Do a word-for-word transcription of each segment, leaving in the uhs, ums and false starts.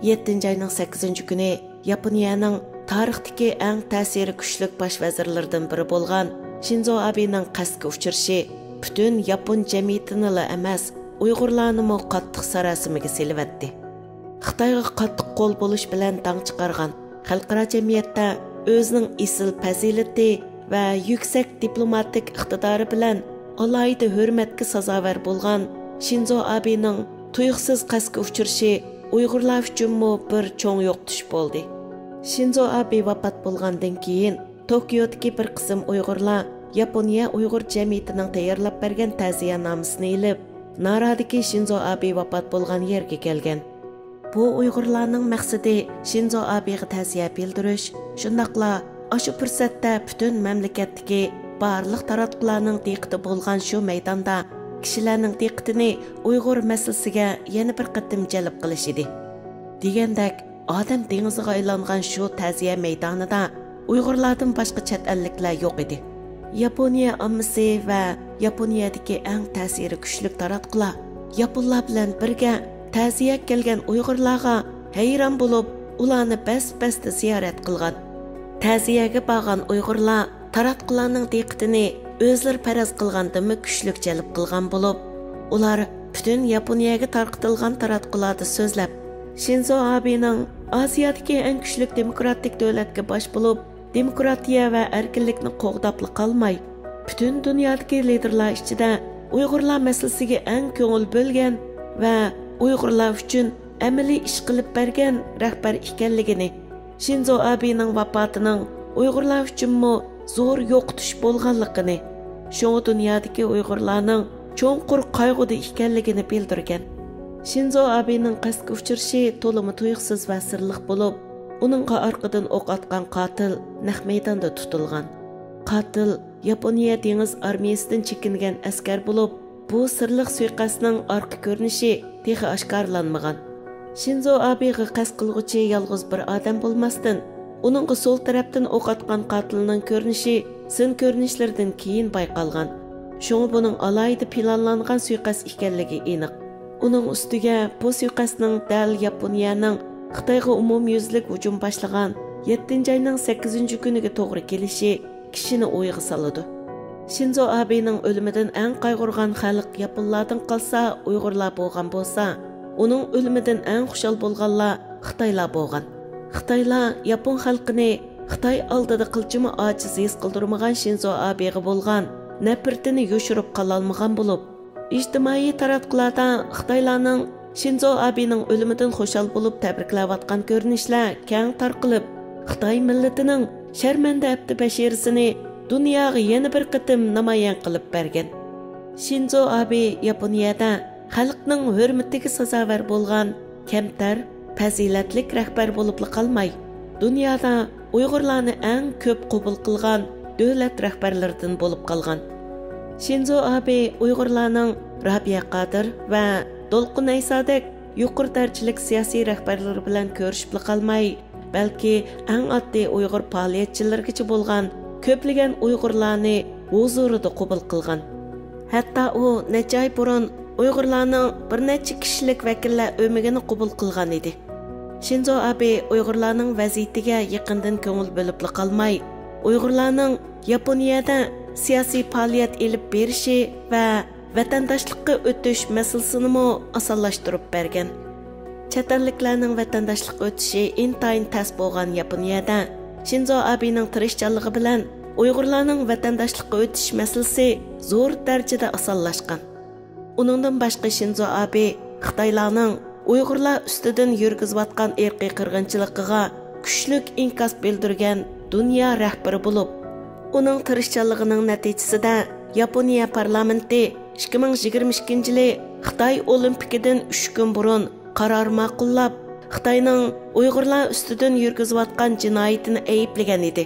يەتتىنچى ئاينىڭ سەككىزىنچى كۈنى ياپونىيەنىڭ تارىختىكى ئەڭ تەسىرى كۈچلۈك باش ۋەزىرلىرىدىن بىرى بولغان شىنزو ئابېنىڭ قەستكە ئۇچرىشى پۈتۈن ياپون جەمئىيىتىنىلا ئەمەس، ئۇيغۇرلارنىمۇ قاتتىق ساراسىمىگە سېلىۋەتتى. خىتايغا قاتتىق قول بولۇش بىلەن داڭ چىقارغان، خەلقئارا جەمئىيەتتە ئۆزىنىڭ ئېسىل پەزىلىتى ۋە يۈكسەك دىپلوماتىك ئىقتىدارى بىلەن ئالاھىدە ھۆرمەتكە سازاۋەر بولغان شىنزو ئابېنىڭ تۇيۇقسىز قەستكە ئۇچرىشى ئۇيغۇرلار ئۈچۈنمۇ بىر چوڭ يوقىتىش بولدى. شىنزو ئابې ۋاپات بولغاندىن كېيىن، توكيودىكى بىر قىسىم ئۇيغۇرلار ياپونىيە ئۇيغۇر جەمئىيىتىنىڭ تەييارلاپ بەرگەن تەزىيە نامىسىنى ئېلىپ، نارادىكى شىنزو ئابې ۋاپات بولغان يەرگە كەلگەن. بۇ ئۇيغۇرلارنىڭ مەقسىتى شىنزو ئابېغا تەزىيە بىلدۈرۈش، شۇنداقلا ئاشۇ پۇرسەتتە پۈتۈن مەملىكەتتىكى بارلىق تاراتقۇلارنىڭ دىققىتى بولغان شۇ مەيداندا كىشىلەرنىڭ دىققىتىنى ئۇيغۇر مەسىلىسىگە يەنە بىر قېتىم جەلپ قىلىش ئىدى. دېگەندەك، ئادەم دېڭىزىغا ئايلانغان شۇ تەزىيە مەيدانىدا ئۇيغۇرلاردىن باشقا چەت ئەللىكلەر يوق ئىدى. ياپونىيە ئاممىسى ۋە ياپونىيەدىكى ئەڭ تەسىرى كۈچلۈك تاراتقۇلار ياپونلار بىلەن بىرگە تەزىيەگە كەلگەن ئۇيغۇرلارغا ھەيران بولۇپ، ئۇلارنى بەس-بەستە زىيارەت قىلغان. تەزىيەگە بارغان ئۇيغۇرلار تاراتقۇلارنىڭ دىققىتىنى ئۆزلىرى پەرەز قىلغاندىنمۇ كۈچلۈك جەلپ قىلغان بولۇپ، ئۇلار پۈتۈن ياپونىيەگە تارقىتىلغان تاراتقۇلاردا سۆزلەپ، شىنزو ئابېنىڭ ئاسىيادىكى ئەڭ كۈچلۈك دېموكراتىك دۆلەتكە باش بولۇپ، دېموكراتىيە ۋە ئەركىنلىكنى قوغداپلا قالماي، پۈتۈن دۇنيادىكى لىدېرلار ئىچىدە ئۇيغۇرلار مەسىلىسىگە ئەڭ كۆڭۈل بۆلگەن ۋە ئۇيغۇرلار ئۈچۈن ئەمەلىي ئىش قىلىپ بەرگەن رەھبەر ئىكەنلىكىنى، شىنزو ئابېنىڭ ۋاپاتىنىڭ ئۇيغۇرلار ئۈچۈنمۇ زور يوقىتىش بولغانلىقىنى، شۇڭا دۇنيادىكى ئۇيغۇرلارنىڭ چوڭقۇر قايغۇدا ئىكەنلىكىنى بىلدۈرگەن. شىنزو ئابېنىڭ قەستكە ئۇچرىشى تولىمۇ تۇيۇقسىز ۋە سىرلىق بولۇپ، ئۇنىڭغا ئارقىدىن ئوق ئاتقان قاتىل نەق مەيداندا تۇتۇلغان. قاتىل ياپونىيە دېڭىز ئارمىيەسىدىن چېكىنگەن ئەسكەر بولۇپ، بۇ سىرلىق سۇيىقەستنىڭ ئارقا كۆرۈنۈشى تېخى ئاشكارىلانمىغان. شىنزو ئابېغا قەست قىلغۇچى يالغۇز بىر ئادەم بولماستىن، ئۇنىڭغا سول تەرەپتىن ئوق ئاتقان قاتىلنىڭ كۆرۈنۈشى سىن كۆرۈنۈشلىرىدىن كېيىن بايقالغان. شۇڭا بۇنىڭ ئالاھىدە پىلانلانغان سۇيىقەست ئىكەنلىكى ئېنىق. ئۇنىڭ ئۈستىگە بۇ سۇيىقەستنىڭ دەل ياپونىيەنىڭ خىتايغا ئومۇميۈزلۈك ھۇجۇم باشلىغان يەتتىنچى ئاينىڭ سەككىزىنچى كۈنىگە توغرا كېلىشى كىشىنى ئويغا سالىدۇ. شىنزو ئابېنىڭ ئۆلۈمىدىن ئەڭ قايغۇرغان خەلق ياپونلاردىن قالسا ئۇيغۇرلار بولغان بولسا، ئۇنىڭ ئۆلۈمىدىن ئەڭ خۇشال بولغانلار خىتايلار بولغان. خىتايلار ياپون خەلقىنى خىتاي ئالدىدا قىلچىمۇ ئاجىز ھېس قىلدۇرمىغان شىنزو ئابېغا بولغان نەپرىتىنى يوشۇرۇپ قالالمىغان بولۇپ، ئىجتىمائىي تاراتقۇلاردا خىتايلارنىڭ شىنزو ئابېنىڭ ئۆلۈمىدىن خۇشال بولۇپ تەبرىكلەۋاتقان كۆرۈنۈشلەر كەڭ تارقىلىپ، خىتاي مىللىتىنىڭ شەرمەندە ھەپتە بەشىرىسىنى دۇنياغا يەنە بىر قېتىم نامايان قىلىپ بەرگەن. شىنزو ئابې ياپونىيەدە خەلقنىڭ ھۆرمىتىگە سازاۋەر بولغان كەمتەر، پەزىلەتلىك رەھبەر بولۇپلا قالماي، دۇنيادا ئۇيغۇرلارنى ئەڭ كۆپ قوبۇل قىلغان دۆلەت رەھبەرلىرىدىن بولۇپ قالغان. شىنزو ئابې ئۇيغۇرلارنىڭ رابىيە قادىر ۋە دولقۇن ئەيسادەك يۇقىرى دەرىجىلىك سىياسىي رەھبەرلىرى بىلەن كۆرۈشۈپلا قالماي، بەلكى ئەڭ ئاددىي ئۇيغۇر پائالىيەتچىلىرىگىچە بولغان كۆپلىگەن ئۇيغۇرلارنى ھۇزۇرىدا قوبۇل قىلغان. ھەتتا ئۇ نەچچە ئاي بۇرۇن ئۇيغۇرلارنىڭ بىر نەچچە كىشىلىك ۋەكىللەر ئۆمىكىنى قوبۇل قىلغان ئىدى. شىنزو ئابې ئۇيغۇرلارنىڭ ۋەزىيىتىگە يېقىندىن كۆڭۈل بۆلۈپلا قالماي، ئۇيغۇرلارنىڭ ياپونىيەدە سىياسىي پائالىيەت ئېلىپ بېرىشى ۋە ۋەتەنداشلىققا ئۆتۈش مەسىلىسىنىمۇ ئاسانلاشتۇرۇپ بەرگەن. چەت ئەللىكلەرنىڭ ۋەتەنداشلىققا ئۆتۈشى ئىنتايىن تەس بولغان ياپونىيەدە شىنزو ئابېنىڭ تىرىشچانلىقى بىلەن ئۇيغۇرلارنىڭ ۋەتەنداشلىققا ئۆتۈش مەسىلىسى زور دەرىجىدە ئاسانلاشقان. ئۇنىڭدىن باشقا شىنزو ئابې خىتايلارنىڭ ئۇيغۇرلار ئۈستىدىن يۈرگۈزۈۋاتقان ئىرقىي قىرغىنچىلىقىغا كۈچلۈك ئىنكاس بىلدۈرگەن دۇنيا رەھبىرى بولۇپ، ئۇنىڭ تىرىشچانلىقىنىڭ نەتىجىسىدە ياپونىيە پارلامېنتى ئىككى مىڭ يىگىرمە ئىككىنچى يىلى خىتاي ئولىمپىكىدىن ئۈچ كۈن بۇرۇن قارار ماقۇللاپ، خىتاينىڭ ئۇيغۇرلار ئۈستىدىن يۈرگۈزۈۋاتقان جىنايىتىنى ئەيىبلىگەن ئىدى.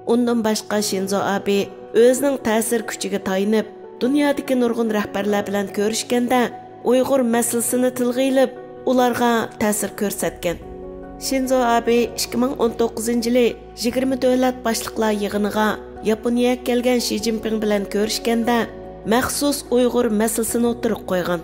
ئۇندىن باشقا شىنزو ئابې ئۆزىنىڭ تەسىر كۈچىگە تايىنىپ، دۇنيادىكى نۇرغۇن رەھبەرلەر بىلەن كۆرۈشكەندە، ئۇيغۇر مەسىلىسىنى تىلغا ئېلىپ، ئۇلارغا تەسىر كۆرسەتكەن. شىنزو ئابې ئىككى مىڭ ئون توققۇزىنچى يىلى يىگىرمە دۆلەت باشلىقلار يىغىنىغا ياپونىيەگە كەلگەن شى جىنپىڭ بىلەن كۆرۈشكەندە، مەخسۇس ئۇيغۇر مەسىلىسىنى ئوتتۇرىغا قويغان.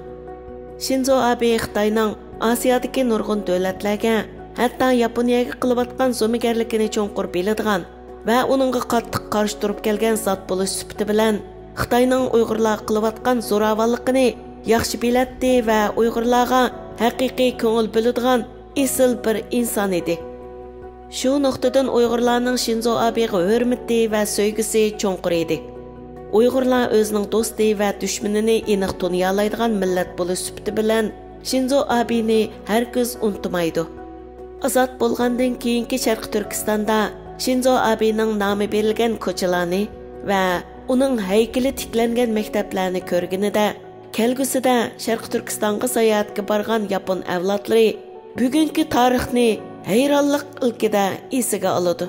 شىنزو ئابې خىتاينىڭ ئاسىيادىكى نۇرغۇن دۆلەتلەرگە، ھەتتا ياپونىيەگە قىلىۋاتقان زومىگەرلىكىنى چوڭقۇر بىلىدىغان ۋە ئۇنىڭغا قاتتىق قارشى تۇرۇپ كەلگەن زات بولۇش سۈپىتى بىلەن، خىتاينىڭ ئۇيغۇرلارغا قىلىۋاتقان زوراۋانلىقىنى ياخشى بىلەتتى ۋە ئۇيغۇرلارغا ھەقىقىي كۆڭۈل بۆلىدىغان ئېسىل بىر ئىنسان ئىدى. شۇ نۇقتىدىن ئۇيغۇرلارنىڭ شىنزو ئابېغا ھۆرمىتى ۋە سۆيگۈسى چوڭقۇر ئىدى. ئۇيغۇرلار ئۆزىنىڭ دوستى ۋە دۈشمىنىنى ئېنىق تونۇيالايدىغان مىللەت بولۇش سۈپىتى بىلەن، شىنزو ئابېنى ھەرگىز ئۇنتۇمايدۇ. ئازاد بولغاندىن كېيىنكى شەرقىي تۈركىستاندا شىنزو ئابېنىڭ نامى بېرىلگەن كوچىلارنى ۋە ئۇنىڭ ھەيكىلى تىكلەنگەن مەكتەپلەرنى كۆرگىنىدە، كەلگۈسىدە شەرقىي تۈركىستانغا ساياھەتكە بارغان ياپون ئەۋلادلىرى بۈگۈنكى تارىخنى ھەيرانلىق ئىلكىدە ئېسىگە ئالىدۇ.